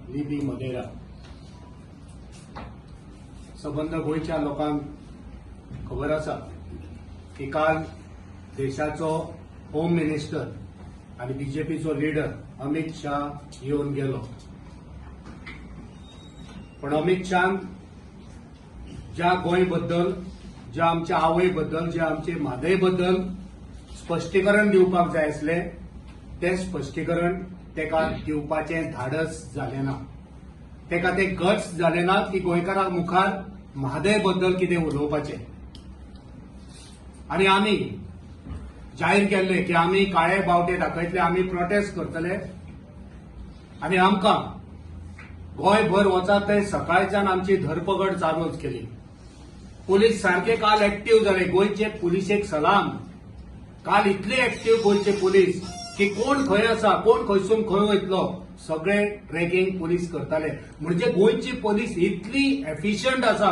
Libby Madeira. सबंद गोंयच्या लोकांक खबर आसा की काल देशाचो होम मिनिस्टर आनी बीजेपीचो लिडर अमित शाह येवन गेलो. पण अमित शाहन ज्या गोंय बद्दल, ज्या आमच्या आवय बद्दल, ज्या आमचे म्हादय बद्दल स्पश्टीकरण दिवपाक जाय आसलें, तें स्पश्टीकरण तेका दिवपाचें धाडस जालें ना. तेका ते गट्स जाले ना की गोंयकारां मुखार म्हादय बद्दल कितें उलोवपाचें. आनी आमी जाहीर केल्ले की आमी काळे बावटे दाखयतले, आमी प्रोटेस्ट करतले. आनी आमकां गोंयभर वचत थंय सकाळच्यान आमची धरपकड चालूच केली. पुलीस सारके काल एक्टीव जाले. गोंयचे पुलिशेक सलाम. काल इतले एक्टीव गोंयचे पुलीस की कोण खंय आसा, कोण खंयसून खंय वयतलो, सगळे ट्रॅकिंग पुलीस करताले. म्हणजे गोंयची पुलीस इतली एफिशियंट आसा,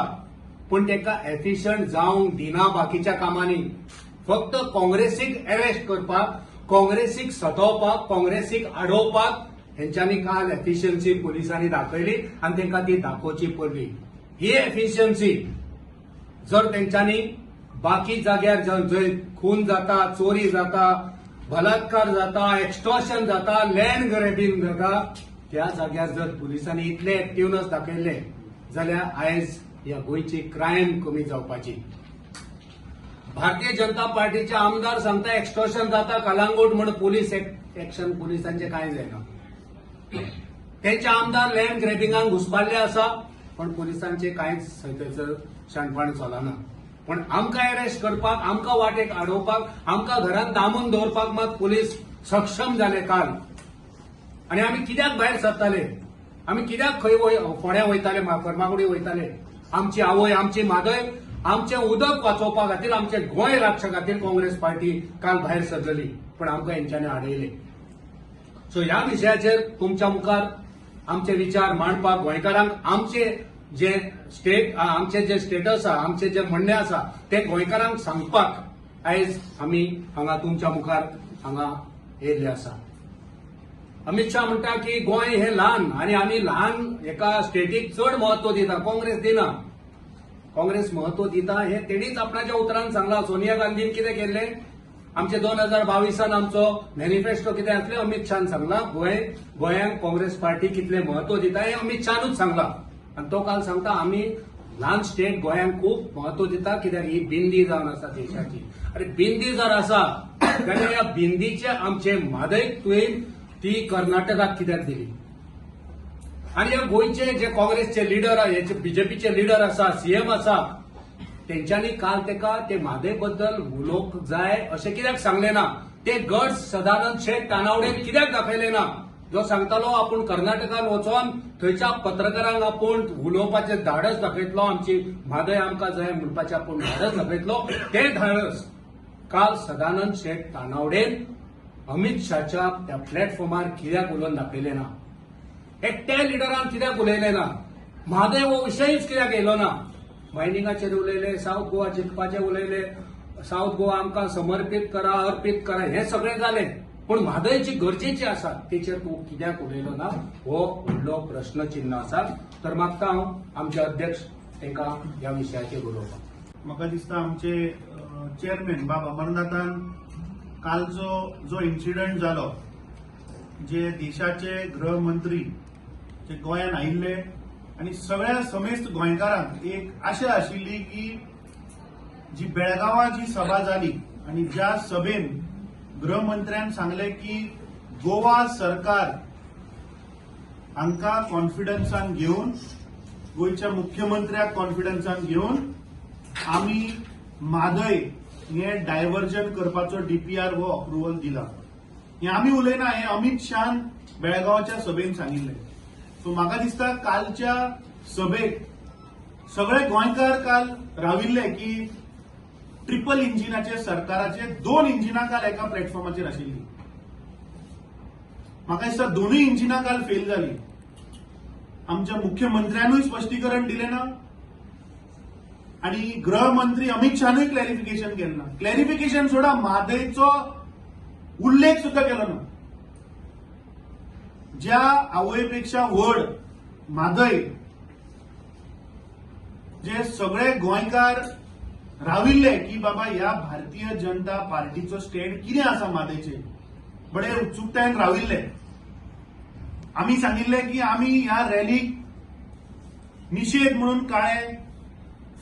पूण ताका एफिशियंट जावंक दिना बाकीच्या कामांनी. फक्त काँग्रेसीक अरेस्ट करपाक, काँग्रेसीक सतोवपाक, काँग्रेसीक आडोवपाक हेंच्यांनी काल एफिशियन्सी पुलिसांनी दाखयली आनी तांकां ती दाखोवची पडली. ही एफिशियन्सी जर तेंच्यांनी बाकी जाग्यार जंय खून जाता, चोरी जाता, बलात्कार जाता, एक्स्टॉर्शन जाता, लँड ग्रॅबिंग जाता, त्या जाग्यार जर पुलिसांनी इतले एक्टिवनस दाखयले जाल्यार आयज ह्या गोंयची क्रायम कमी जावपाची. भारतीय जनता पार्टीचे आमदार सांगता एक्स्टॉर्शन जाता कलांगूट म्हण, पुलीस एक्शन पुलिसांचे कांय जायना. तेंचे आमदार लँड ग्रॅबिंगान घुसपाल्ले आसा, पण पुलिसांचे कांयच थंयसर शाणपण चलना. पण आमकां अरेस्ट करपाक, आमकां वाटेक आडोवपाक, आमकां घरांत दामून दवरपाक मात पुलीस सक्षम जाले काल. आनी आमी कित्याक भायर सरताले, आमी कित्याक खंय फोंड्या वयताले, फर्मागुडी वयताले? आमची आवय, आमची म्हादय, आमचें उदक वाचोवपा खातीर, आमचें गोंय राखच्या खातीर काँग्रेस पार्टी काल भायर सरलेली, पण आमकां हेंच्यांनी आडयले. सो ह्या विशयाचेर तुमच्या मुखार आमचे विचार मांडपाक, गोंयकारांक आमचे जे स्टेट, आमचे जे स्टेटस आसा, आमचे जे म्हणणें आसा तें गोंयकारांक सांगपाक आयज आमी हांगा तुमच्या मुखार हांगा येयल्ले आसा. अमित शाह म्हणटा की गोंय हें ल्हान आनी आमी ल्हान एका स्टेटीक चड म्हत्व दिता, काँग्रेस दिना. काँग्रेस म्हत्व दिता हें तेणीच आपणाच्या उतरान सांगलां. सोनिया गांधीन कितें केल्लें? आमचे 2022 आमचो मॅनिफेस्टो कितें आसलें, अमित शाहन सांगलां. गोंयांक काँग्रेस पार्टी कितलें म्हत्व दिता हें अमित शाहनूच सांगलां. आनी तो काल सांगता आमी ल्हान स्टेट गोंयांक खूब म्हत्व दिता, कित्याक ही बिंदी जावन आसा देशाची. आरे, बिंदी जर आसा जाल्यार ह्या बिंदीचे आमचे म्हादयक तुवें ती कर्नाटकाक कित्याक दिली? आनी ह्या गोंयचे जे काँग्रेसचे लिडर, हेचे बीजेपीचे लिडर आसा, सीएम आसा, तेंच्यांनी काल तेका ते म्हादय बद्दल उलोवंक जाय अशें कित्याक सांगलें ना? ते गट्स सदानंद शेट तानावडेन कित्याक दाखयले ना, जो सांगतालो आपूण कर्नाटकान वचोन थंयच्या पत्रकारांक आपूण उलोवपाचें धाडस दाखयतलो, आमची म्हादय आमकां जाय म्हणपाचें आपूण धाडस दाखयतलो? तें धाडस काल सदानंद शेट तानावडेन अमित शाहच्या त्या प्लॅटफॉर्मार कित्याक उलोवन दाखयलें ना? एकट्या लिडरान कित्याक उलयलें ना? म्हादय हो विशयूच कित्याक येयलो ना? मायनिंगाचेर उलयले, सावथ गोवा जिखपाचें उलयले, सावथ गोवा आमकां समर्पीत करा, अर्पीत करा, हें सगळें जालें, पूण म्हादय जी गरजेची आसा तेचेर तूं कित्याक उलयलो ना, हो व्हडलो प्रश्नचिन्ह आसा. तर मागता हांव आमचे अध्यक्ष तांकां ह्या विशयाचेर उलोवपाक. म्हाका दिसता आमचे चेअरमॅन बाब अमरनाथान कालचो जो इन्सिडंट जालो, जे देशाचे गृहमंत्री जे गोंयांत आयिल्ले आनी सगळ्या समेस्त गोंयकारांक एक आशा आशिल्ली की जी बेळगांवां जी सभा जाली आनी ज्या सभेन गृहमंत्र्यान सांगलें की गोवा सरकार हांकां कॉन्फिडन्सान घेवन, गोंयच्या मुख्यमंत्र्याक कॉन्फिडन्सान घेवन आमी म्हादय हे डायव्हर्जन करपाचो डीपीआर हो अप्रुव्हल दिला. हें आमी उलयना, हें अमित शाहन बेळगांवच्या सभेन सांगिल्लें. सो म्हाका दिसता कालच्या सभेक सगळे गोंयकार काल राविल्ले की ट्रिपल इंजिनाचे सरकाराचे दोन इंजिनां काल एका प्लॅटफॉर्माचेर आशिल्ली. म्हाका दिसता दोनूय इंजिनां काल फेल जाली. आमच्या मुख्यमंत्र्यानूय स्पश्टीकरण दिलें ना आणि गृहमंत्री अमित शहानूय क्लॅरिफिकेशन केलें ना. क्लॅरिफिकेशन सोडा, म्हादयचो उल्लेख सुद्धा केलो ना. ज्या आवयपेक्षा व्हड म्हादय जे सगळे गोंयकार राविल्ले की बाबा ह्या भारतीय जनता पार्टीचो स्टँड कितें आसा म्हादयचेर, बडे उत्सुकतायेन राविल्ले. आमी सांगिल्ले की आमी ह्या रॅलीक निशेध म्हणून काळे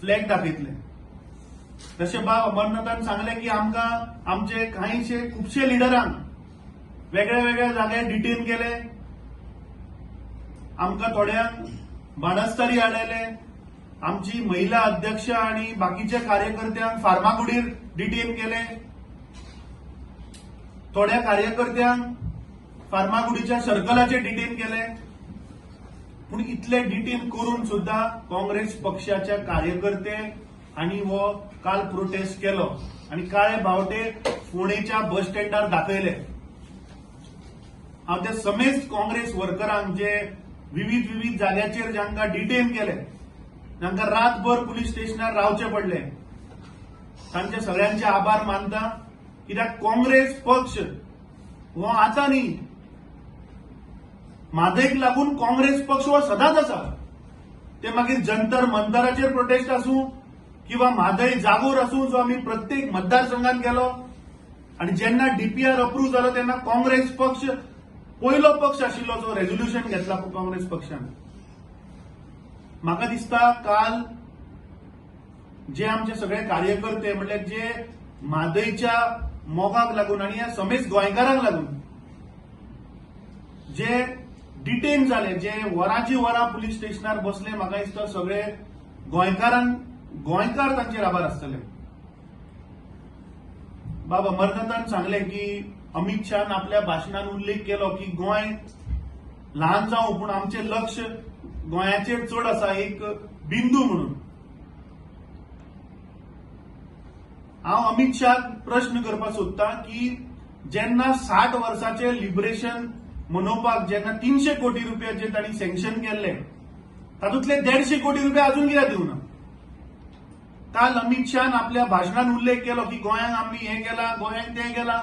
फ्लॅग दाखयतले. तशें बाब अमरनाथान सांगलें की आमकां आमचे कांयशे खुबशे लिडरांक वेगळ्या वेगळ्या जाग्यार डिटेन केले, आमकां थोड्यांक बाणस्तारी हाडयले, आमची महिला अध्यक्ष आनी बाकीच्या कार्यकर्त्यांक फार्मागुडीर डिटेन केले, थोड्या कार्यकर्त्यांक फार्मागुडीच्या सर्कलाचेर डिटेन केले. पूण इतले डिटेन करून सुद्दां काँग्रेस पक्षाच्या कार्यकर्ते आनी हो काल प्रोटेस्ट केलो आनी काळे बावटे फोंडेच्या बस स्टँडार दाखयले. हांव त्या समेस्त काँग्रेस वर्करांक जे विविध विविध जाग्याचेर जांकां डिटेन केले, जांकां रातभर पुलीस स्टेशनार रावचे पडले, तांचे सगळ्यांचे आभार मानता. कित्याक काँग्रेस पक्ष हो आतां न्ही, म्हादयक लागून काँग्रेस पक्ष हो सदांच आसा. ते मागीर जंतर मंतराचेर प्रोटेस्ट आसूं किंवा म्हादय जागोर आसूं, जो आमी प्रत्येक मतदारसंघात गेलो आनी जेन्ना डीपीआर अप्रूव्ह जालो तेन्ना काँग्रेस पक्ष पयलो पक्ष आशिल्लो जो रेजोल्युशन घेतला काँग्रेस पक्षान. म्हाका दिसता काल जे आमचे सगळे कार्यकर्ते म्हणल्यार जे म्हादयच्या मोगाक लागून आनी ह्या समेस्त गोंयकारांक लागून जे डिटेन जाले, जे वरांची वरां पुलीस स्टेशनार बसले, म्हाका दिसता सगळे गोंयकार तांचेर आभार आसतले. बाब अमरनाथान सांगलें की अमित शाहन आपल्या भाशणान उल्लेख केलो की गोंय ल्हान जावं पूण आमचें लक्ष गोंयाचेर चड आसा, एक बिंदू म्हणून. हांव अमित शाहक प्रश्न करपाक सोदतां की जेन्ना 60 वर्साचें लिबरेशन मनोवपाक जेन्ना 300 कोटी रुपया जे तांणी सँक्शन केल्ले तातूंतले 150 कोटी रुपया अजून कित्याक दिवना? काल अमित शाहन आपल्या भाशणान उल्लेख केलो की गोंयांक आमी हें केलां, गोंयांक तें केलां.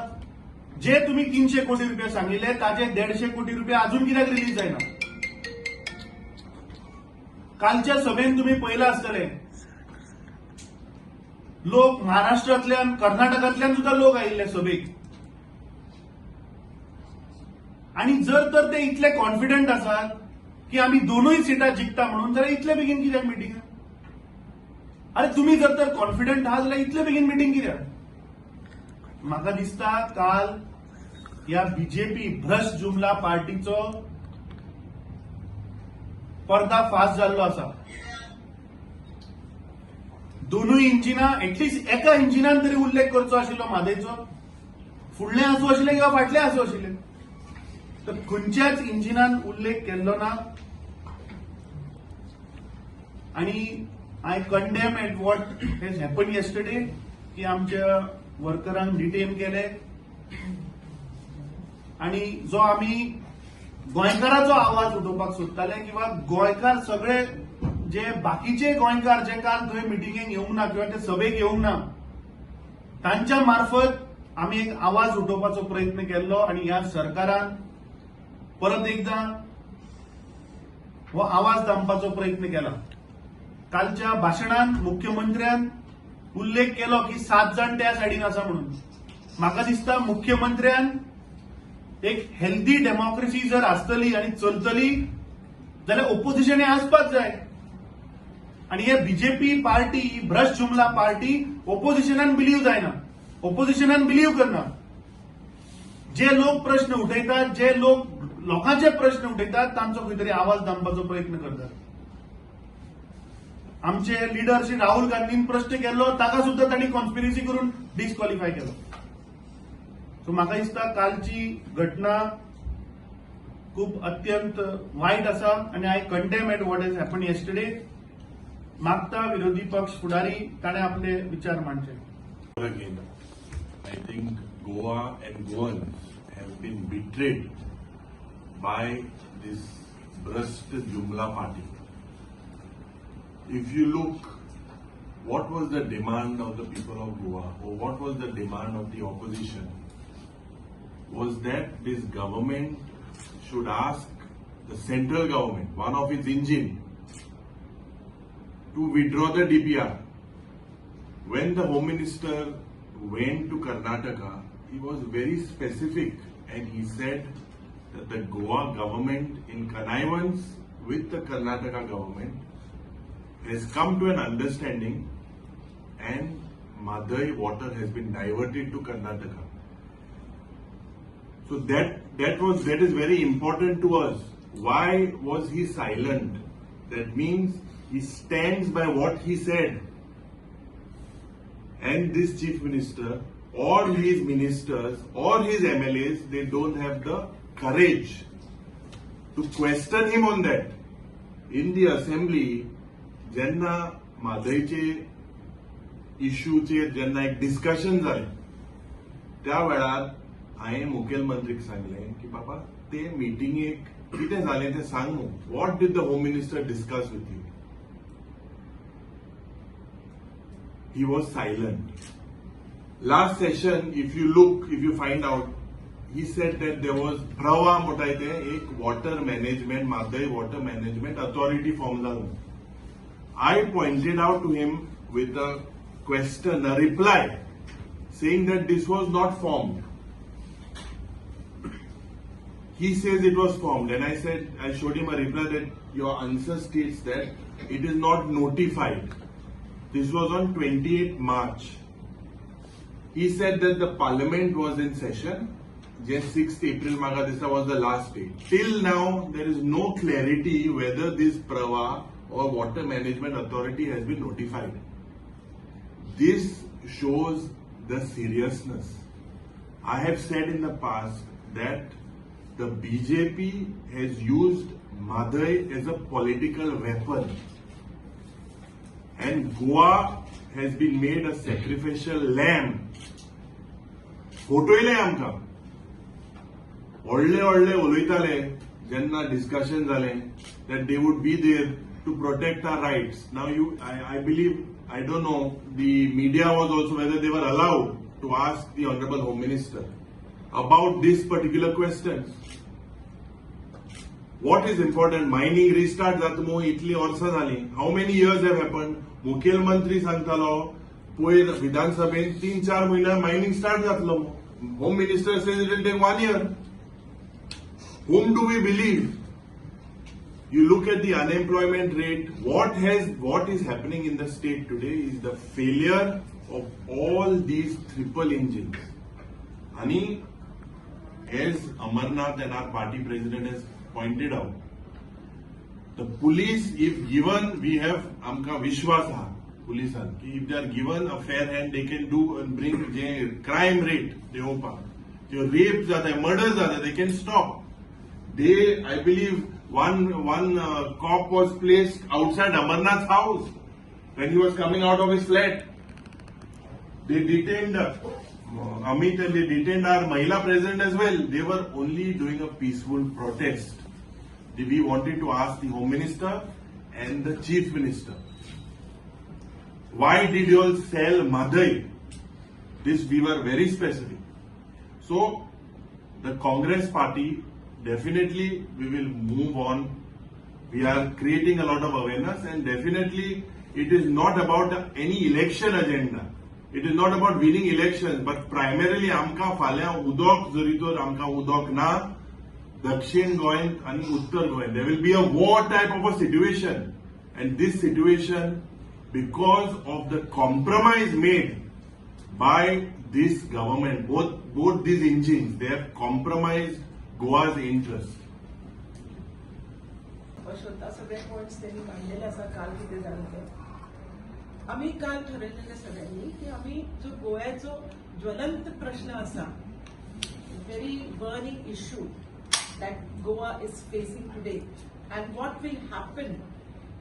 जे तुमी 300 कोटी रुपया सांगिल्ले ताजे 150 कोटी रुपया अजून कित्याक रिलीज जायना? कालच्या सभेन तुमी पळयलां आसतलें, लोक महाराष्ट्रांतल्यान कर्नाटकांतल्यान सुद्दां लोक आयिल्ले सभेक. आनी जर तर ते इतले कॉन्फिडंट आसात की आमी दोनूय सिटां जिखता म्हणून, जाल्यार इतले बेगीन कित्याक मिटींग? अरे तुमी जर तर कॉन्फिडंट आहा जाल्यार इतले बेगीन मिटींग कित्याक? म्हाका दिसता काल ह्या बीजेपी भ्रश्ट जुमला पार्टीचो पर्दाफाश जाल्लो आसा. दोनूय इंजिनां, एटलिस्ट एका इंजिनान तरी उल्लेख करचो आशिल्लो म्हादयचो, फुडलें आसूं आशिल्लें किंवा फाटलें आसूं आशिल्लें, तर खंयच्याच इंजिनान उल्लेख केल्लो ना. आनी I condemn at what has happen yesterday की आमच्या वर्करांक डिटेन केले आनी जो आमी गोंयकाराचो आवाज उठोवपाक सोदताले किंवा गोंयकार सगळे जे बाकीचे गोंयकार जे काल थंय मिटिंगेक येवंक ना किंवा ते सभेक येवंक ना तांच्या मार्फत आमी एक आवाज उठोवपाचो प्रयत्न केल्लो आनी ह्या सरकारान परत एकदां हो आवाज दामपाचो प्रयत्न केला. कालच्या भाशणान मुख्यमंत्र्यान उल्लेख केलो की 7 जाण त्या सायडीन आसा म्हणून. म्हाका दिसता मुख्यमंत्र्यान एक हेल्दी डेमोक्रेसी जर आसतली आनी चलतली जाल्यार ओपोजिशन हें आसपाक जाय. आनी हे बीजेपी पार्टी, भ्रश्ट जुमला पार्टी ओपोजिशनान बिलीव जायना, ओपोजिशनान बिलीव करना. जे लोक प्रश्न उठयतात, जे लोक लोकांचे प्रश्न उठयतात तांचो खंय तरी आवाज दामपाचो प्रयत्न करतात. आमचे लिडर श्री राहुल गांधीन प्रश्न केल्लो ताका सुद्दां तांणी कॉन्स्पिरसी करून डिस्क्वॉलिफाय केलो. सो म्हाका दिसता कालची घटना खूब अत्यंत वायट आसा आनी I condemn at what has happen yesterday. मागता विरोधी पक्ष फुडारी ताणें आपले विचार मांडचे. Again, I think Goa and Goans have been betrayed by this Bhrasht Jumla party. If you look, what was the demand of the people of Goa, or what was the demand of the opposition, was that this government should ask the central government, one of its engine, to withdraw the DPR. When the Home Minister went to Karnataka, he was very specific and he said that the Goa government, in connivance with the Karnataka government, has come to an understanding and Mhadei water has been diverted to Karnataka. So that is very important to us. Why was he silent? That means he stands by what he said. And this chief minister or his ministers or his MLAs, they don't have the courage to question him on that. In the assembly, जेन्ना म्हादयचे इश्यूचेर जेन्ना एक discussion जालें त्या वेळार हांवें मुखेलमंत्रीक सांगलें की बाबा ते मिटिंगेक कितें जालें तें सांग न्हू. What did the home minister discuss with you? He was silent. Last session, if you look, if you find out, he said that there was Prava म्हणटाय ते एक water management, Mhadei water management authority form जालो. I pointed out to him with a question, a reply, saying that this was not formed. He says it was formed, and I said, I showed him a reply that your answer states that it is not notified. This was on 28 March. He said that the parliament was in session. Just 6th April Maga Disa was the last day. Till now, there is no clarity whether this Prava or Water Management Authority has been notified. This shows the seriousness. I have said in the past that the BJP has used Mhadei as a political weapon. And Goa has been made a sacrificial lamb. फटयलें आमकां. व्हडले व्हडले उलयताले जेन्ना discussion जालें that they would be there to protect our rights. Now you, I believe, I don't know, the media was also whether they were allowed to ask the Honorable Home Minister about this particular questions. What is important? Mining restart जाता मू इतली वर्सां जाली. How many years have happened? मुखेलमंत्री सांगतालो पयर विधानसभेन 3-4 म्हयन्यान मायनिंग स्टार्ट जातलो. Home minister says it will take 1 year. Whom do we believe? You look at the unemployment rate. What is happening in the state today is the failure of all these triple engines. Ani, as Amarnath and our party president has pointed out, the police, if given, we have amka vishwas ha police ki if they are given a fair hand, they can do and bring the crime rate deopa, your rapes jata, murders jata, they can stop. They, I believe, one cop was placed outside Amarnath's house when he was coming out of his flat. They detained Amit and they detained our Mahila president as well. They were only doing a peaceful protest. We wanted to ask the Home Minister and the Chief Minister, why did you all sell Mhadei? This we were very specific. So the Congress party, definitely we will move on. We are creating a lot of awareness, and definitely it is not about any election agenda. It is not about winning elections, but primarily आमकां फाल्यां उदक जरी तर आमकां उदक ना दक्षिण गोंयांत आनी उत्तर गोंयांत there will be a war type of a situation, and this situation, because of the compromise made by this government, both these engines, they have compromised Goa's interest. स्वतः सगळे पॉइंट्स त्यांनी मांडलेले आसा. काल कितें जालें तें आमी काल ठरयलेलें सगळ्यांनी की आमी जो गोव्याचो ज्वलंत प्रश्न आसा, very burning issue that Goa is facing today, and what will happen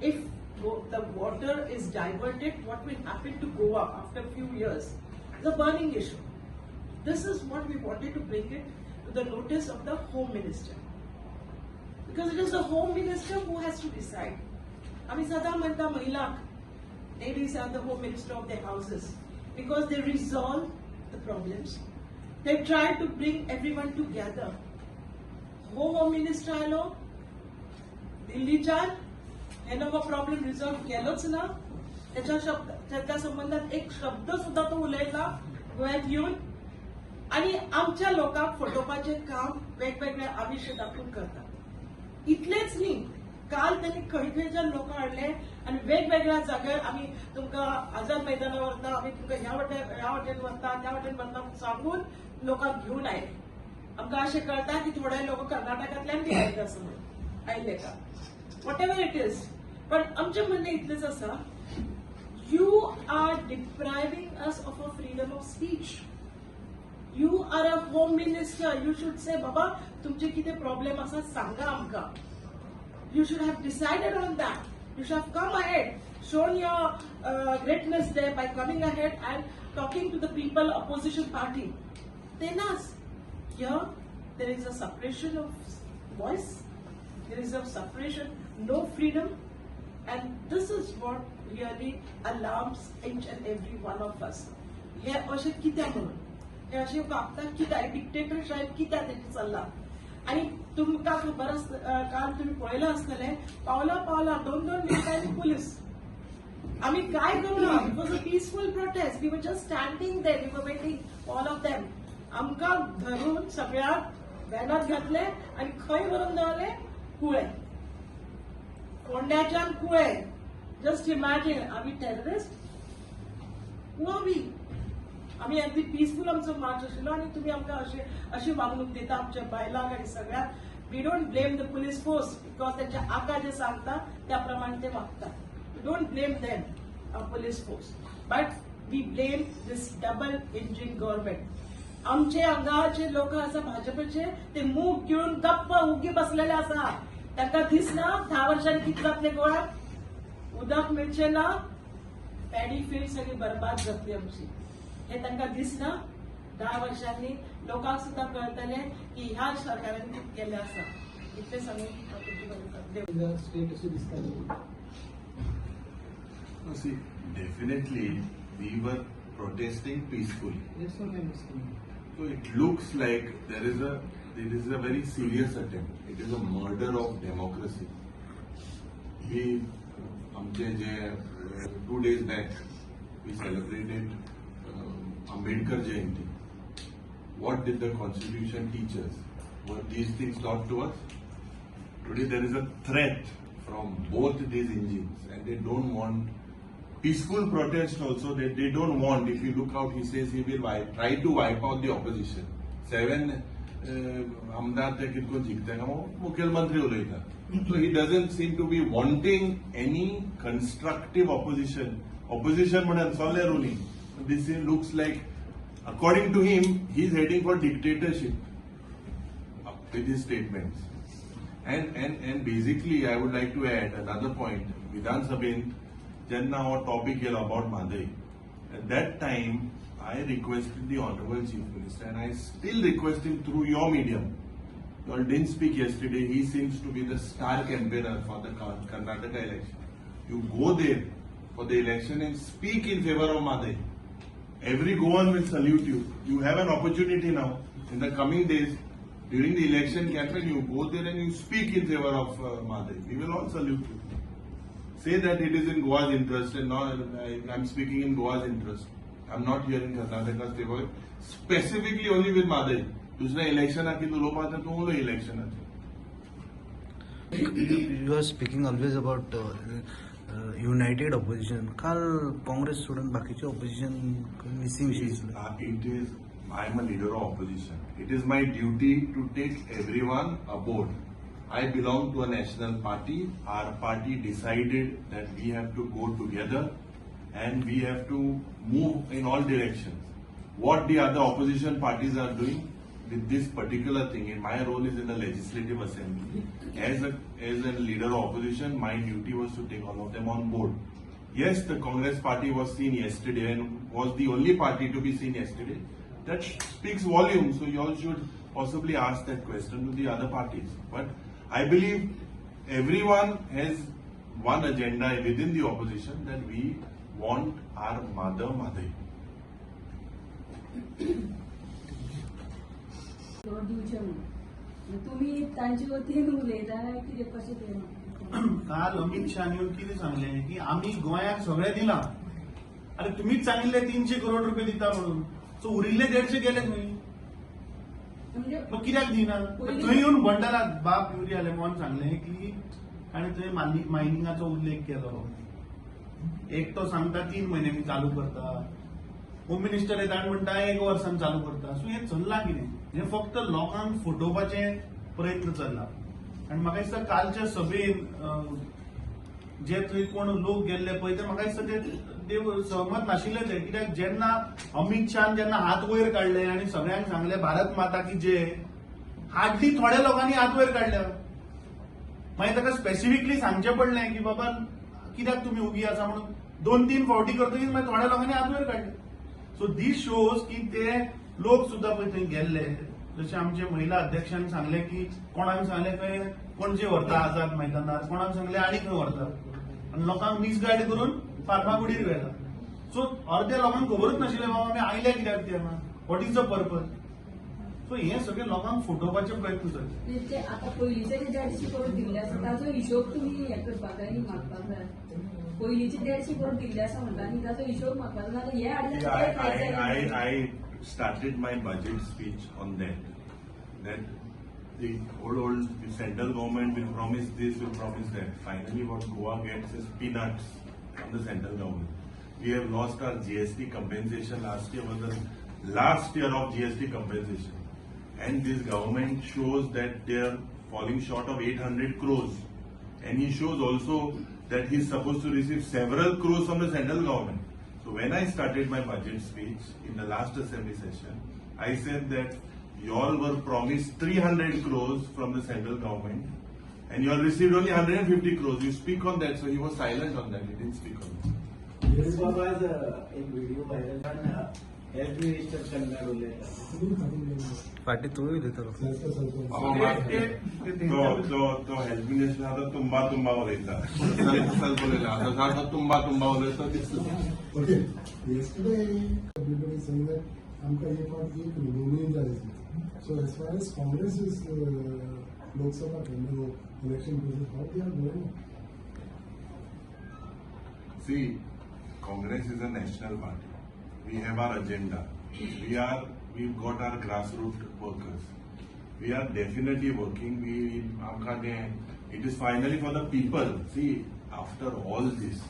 if the water is diverted, what will happen to Goa after few years, is a burning issue. This is what we wanted to bring it to the notice of the Home Minister, because it is the Home Minister who has to decide. आमी सदां म्हणटा महिलांक, ladies are the Home Minister of their houses, because they resolve the problems. They try to bring everyone together. Home minister आयलो दिल्लीच्यान, हेनं हो problem resolve केलोच ना. त्याच्या संबंधात एक शब्द सुद्धा तो उलयला गोव्यात येऊन. आणि आमच्या लोकांक फटोवपाचें काम वेगवेगळे आमिश दाखोवन करतात. इतलेच न्ही, काल त्यांनी खंय खंयच्यान लोक हाडले आनी वेगवेगळ्या जाग्यार आमी तुमकां आझाद मैदानार व्हरता, आमी तुमकां ह्या वाटेन व्हरता, त्या वाटेन व्हरता सांगून लोकांक घेवन आयले. आमकां अशें कळटा की थोडे लोक कर्नाटकांतल्यान बी आयले आसा म्हणून आयले का, what ever it is. पण आमचें म्हणणें इतलेंच आसा, you are depriving us of a freedom of speech. You are a home minister, you should say बाबा तुमचे कितें प्रॉब्लेम आसा सांगा आमकां. You should have decided on that. You should have come ahead, shown your greatness there by coming ahead and talking to the people, opposition party. Tenas, here there is a suppression of voice, there is a suppression, no freedom, and this is what really alarms each and every one of us. हे अशें कित्याक म्हणून हे अशें वागतात कित्याक, डिक्टेटरशाप कित्याक तेजें चल्लां. आनी तुमकां खबर आस, काल तुमी पळयलां आसतलें, पावला पावला 2-2 मिनटांनी पुलीस. आमी काय करूं? It was a peaceful protest, we were just standing there, we were waiting all of them. आमकां धरून सगळ्यांक व्हॅनात घातले आनी खंय व्हरून दवरले? कुळे, फोंड्याच्यान कुळे. जस्ट इमॅजीन, आमी टेररिस्ट? Who are we? आमी अगदी पिसफूल आमचो मार्च आशिल्लो आनी तुमी आमकां अशे अशी वागणूक दिता आमच्या बायलांक आनी सगळ्यांक. We don't blame the police force because त्यांच्या आका जे सांगता त्या प्रमाणे ते वागतात. We don't blame them, police force, but we blame this double engine government. आमचे हांगाचे लोक आसा भाजपचे, ते मूग गिळून गप्प उगी बसलेले आसा. तांकां दिसना 10 वर्षांनी कितें जातलें गोव्याक, उदक मेळचें ना, पॅडी फील्ड सगळी बरबाद जातली आमची, हे तांकां दिसना. 10 वर्षांनी लोकांक सुद्दां कळटलें की ह्या सरकारान कितें केल्लें आसा. इतलें सांगून हांव स्टेट अशें दिसता. See, definitely we were protesting peacefully. That's what I'm asking. So it looks like there is a very serious attempt. It is a murder of democracy. We, आमचे जे 2 days back we celebrated Ambedkar Jayanti. What did the constitution teach us? Were these things taught to us? Today there is a threat from both these engines, and they don't want peaceful protest also. They don't want. If you look out, he says he will try to wipe out the opposition. 7 आमदार ते कितको जिखता मुख्यमंत्री उलयता. So he doesn't seem to be wanting any constructive opposition. Opposition म्हणून सोले ruling. This looks like, according to him, he is heading for dictatorship with his statements. And basically, I would like to add another point. Vidhan Sabhent जेन्ना हो topic येयलो about Mhadei, at that time I requested the Honorable Chief Minister, and I still request him through your medium. You all didn't speak yesterday. He seems to be the star campaigner for the Karnataka election. You go there for the election and speak in favor of Mhadei. Every Goan will salute you. You have an opportunity now in the coming days during the election campaign. You go there and you speak in favor of Mhadei. We will all salute you. Say that it is in Goa's interest, and not I am speaking in Goa's interest. I am not here in Karnataka's favor. Specifically only with Mhadei. दुसरें इलेक्शनाक कितें उलोवपाचें तूं उलय इलेक्शनाचेर. You are speaking always about united opposition. काल काँग्रेस सोडून बाकीचे opposition missing दिसले. It is, I am a leader of opposition. It is my duty to take everyone aboard. I belong to a national party. Our party decided that we have to go together and we have to move in all directions. What the other opposition parties are doing with this particular thing, and my role is in the legislative assembly. As a leader of opposition, my duty was to take all of them on board. Yes, the Congress party was seen yesterday and was the only party to be seen yesterday. That speaks volumes, so you all should possibly ask that question to the other parties. But I believe everyone has one agenda within the opposition, that we want our mother Mhadei. दिवचे म्हणून. तुमी तांचे वतीन उलयता कितें कशें तें? काल अमित शहान येवन कितें सांगलें की आमी गोंयाक सगळें दिलां. अरे तुमीच सांगिल्ले 300 करोड रुपये दिता म्हणून, सो उरिल्ले 150 गेले खंय? म्हणजे मग कित्याक दिना? थंय येवन बंडलात बाब युरी आलेमावान सांगलें की ताणें थंय मायनिंगाचो उल्लेख केलो. एक तो सांगता 3 म्हयन्यांनी चालू करता, होम मिनिस्टर येता आनी म्हणटा 1 वर्सान चालू करता. सो हें चल्लां कितें? हें फक्त लोकांक फटोवपाचे प्रयत्न चल्ला. आनी म्हाका दिसता कालच्या सभेन जे थंय कोण लोक गेल्ले पळय ते म्हाका दिसता ते सहमत नाशिल्ले ते, कित्याक जेन्ना अमित शहान जेन्ना हात वयर काडले आनी सगळ्यांक सांगले भारत माता की जय, हार्डली थोड्या लोकांनी हात वयर काडले. मागीर ताका स्पेसिफिकली सांगचें पडलें की बाबा कित्याक तुमी उगी आसा म्हणून 2-3 फावटी करतकीच मागीर थोड्या लोकांनी हात वयर काडले. सो दीस शोज की ते लोक सुद्दां पळय थंय गेल्ले, जशें आमचे महिला अध्यक्षान सांगलें की कोणाक सांगलें खंय पणजे व्हरता आझाद मैदानार, कोणाक सांगलें आनी खंय व्हरता, आनी लोकांक मिसगायड करून फार्मागुडीर व्हेला. सो अर्द्या लोकांक खबरूच नाशिल्लें बाबा आमी आयले कित्याक ते हांगा, what is the purpose. So हे सगळे लोकांक फटोवपाचे प्रयत्न चल्ले. ते आतां पयलींचे जे 150 करोड दिल्ले आसा ताचो हिशोब तुमी हें करपाक जाय न्ही, मागपाक जाय. पयलींचे 150 करोड दिल्ले आसा म्हणटा न्ही, ताचो हिशोब मागपाक जाय. हे हाडले. I started my budget speech on that. That the old the central government will promise this, will promise that. Finally, what Goa gets is peanuts from the central government. We have lost our GST compensation. Last year was the last year of GST compensation. And this government shows that they are falling short of 800 crores. And he shows also that he is supposed to receive several crores from the central government. So when I started my budget speech in the last assembly session, I said that you all were promised 300 crores from the central government and you all received only 150 crores. You speak on that. So he was silent on that. He didn't speak on that. एक video viral health minister Kannada उलयता. फाटी तूं उलयतलो. तो health minister आता तुंबा तुंबा उलयता, स्वल्प उलयला, आता सारको तुंबा तुंबा उलयता दिसता. Okay, yesterday everybody saying that आमकां एक फावट एक दोनूय जाय आसले. So as far as Congress is Lok Sabha election process, how they are going? See, Congress is a national party. We have our agenda. We've got our grassroots workers. We are definitely working. It is finally for the people. See, after all this,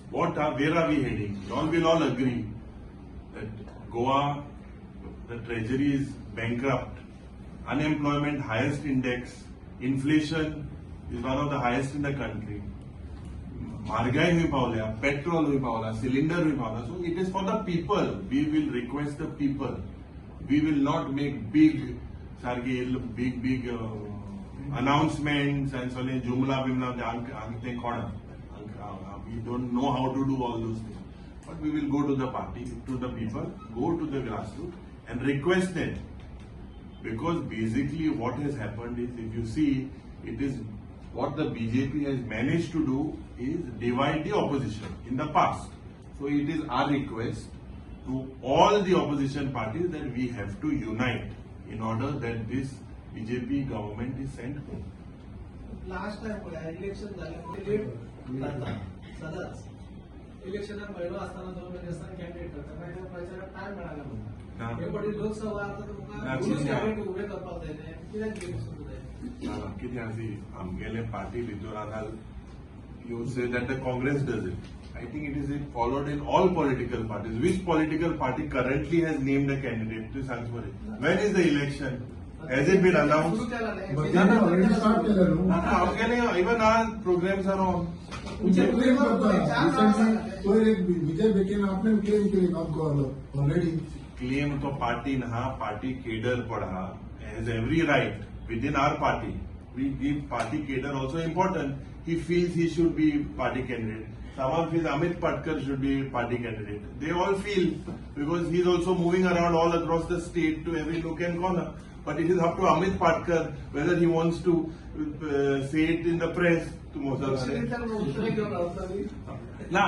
where are we heading? You all will all agree that Goa, the treasury is bankrupt. Unemployment highest index, inflation is one of the highest in the country. म्हारगाय हुंय पावल्या, petrol हुंय पावला, cylinder हुंय पावला. So it is for the people. We will request the people. We will not make big सारकी बीग बीग अनाउन्समेंट्स आनी सगळें जुमला बिमला तें कोणा. We don't know how to do all those things. But we will go to the party, to the people, go to the grassroots and request them. Because basically what has happened is, if you see, it is what the BJP has managed to do is divide the opposition in the past. So it is our request to all the opposition parties that we have to unite in order that this BJP government is sent home. Last time election झाले late जाता सदांच. इलेक्शनाक म्हयनो आसतना 2 म्हयने आसतना candidate करता, मागीर प्रचाराक time मेळना म्हणटा. हे फावटी लोकसभा आतां तुमकां कॅन्डिडेट उबे करपाक जाय न्ही, कित्याक लेट सुरू जाय? कितें आसा आमगेले पार्टी भितर आतां you say that the Congress does it. I think it is followed in all political parties. Which political party currently has named a candidate? Tu सांग बरे. When is the election? Has it been announced? But they already start केलं न्हू. आमगेले even our programs are on. Claim करता recently पयर एक विजय बेकेन आपणे claim केली नॉर्थ गोवालो ऑलरेडी. क्लेम तो पार्टी ना, पार्टी केडर पड हा, has every right within our party. We give party cadre also important. He feels he should be party candidate. Someone feels Amit Patkar should be party candidate. They all feel, because he is also moving around all across the state to every nook and corner. But it is up to Amit Patkar whether he wants to say it in the press. तूं वचत उत्तरां घेवन रावता न्ही. ना,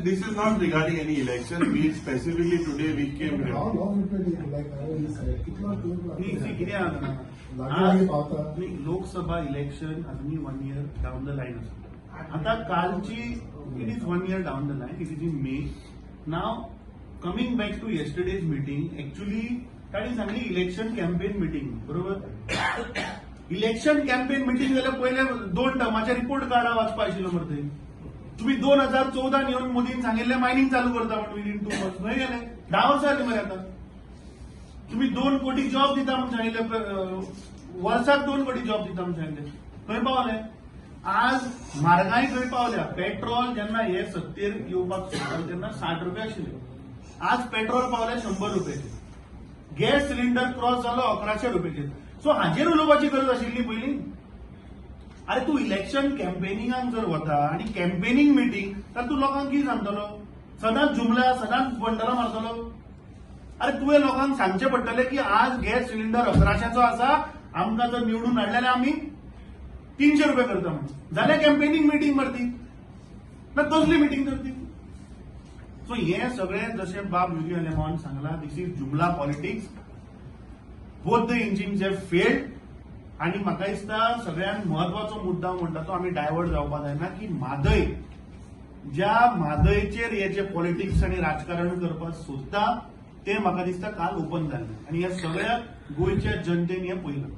this is not regarding any election. We specifically today we came How long it will take, like I already said, कितलो तेंप न्ही, see, कितें लागता? आसा लागीं लागीं पावता. न्ही, लोकसभा इलेक्शन अजूनय one year down the line आसा. आता कालची, it is one year down the line, it is in May now. Coming back to yesterday's meeting, actually तांणी सांगली इलेक्शन कॅम्पेन मिटींग, बरोबर? इलेक्शन कॅम्पेन मिटींग जाल्यार पयले दोन टर्माचे रिपोर्ट कार्डा वाचपा आशिल्लो मरे ते. तुम्ही 2014 येवन मोदीन सांगिल्लें मायनिंग चालू करता म्हण विदीन 2 मंथ्स. खंय गेले? 10 वर्सां जालीं मरे. आतां तुम्ही 2 कोटी जॉब दिता म्हूण सांगिल्लें, वर्साक 2 कोटी जॉब दिता म्हूण सांगिल्लें, खंय पावले आज? म्हारगाय खंय पावल्या? पेट्रोल जेन्ना हे सत्तेर येवपाक सोदताले तेन्ना 60 रुपया आशिल्ले, आज पेट्रोल पावले 100 रुपयाचेर. गॅस सिलिंडर क्रॉस जालो 1100 रुपयाचेर. सो हाजेर उलोवपाची गरज आशिल्ली पयलीं. अरे, तूं इलेक्शन कॅम्पेनिंगाक जर वता आनी कॅम्पेनिंग मिटींग तर तूं लोकांक कितें सांगतलो? सदांच जुमला, सदांच बंडलां मारतलो? अरे, तुवें लोकांक सांगचें पडटलें की आज गॅस सिलिंडर 1100चो आसा, आमकां जर निवडून हाडले जाल्यार आमी 300 रुपया करता म्हणून. जाल्यार कॅम्पेनिंग मिटींग मरती ना, कसली मिटींग तर ती? सो हे सगळें जशें बाब युरी आलेमांवान सांगलां, this is Jumla politics. Both the engines have failed. आणि म्हाका दिसता सगळ्यात म्हत्वाचो मुद्दा म्हणटा तो आमी डायवर्ट जावपाक जायना की म्हादय, ज्या म्हादयचेर हे जे पॉलिटिक्स आनी राजकारण करपाक सोदता ते म्हाका दिसता काल ओपन जाल्लें आनी ह्या सगळ्या गोंयच्या जनतेन हें पळयलां.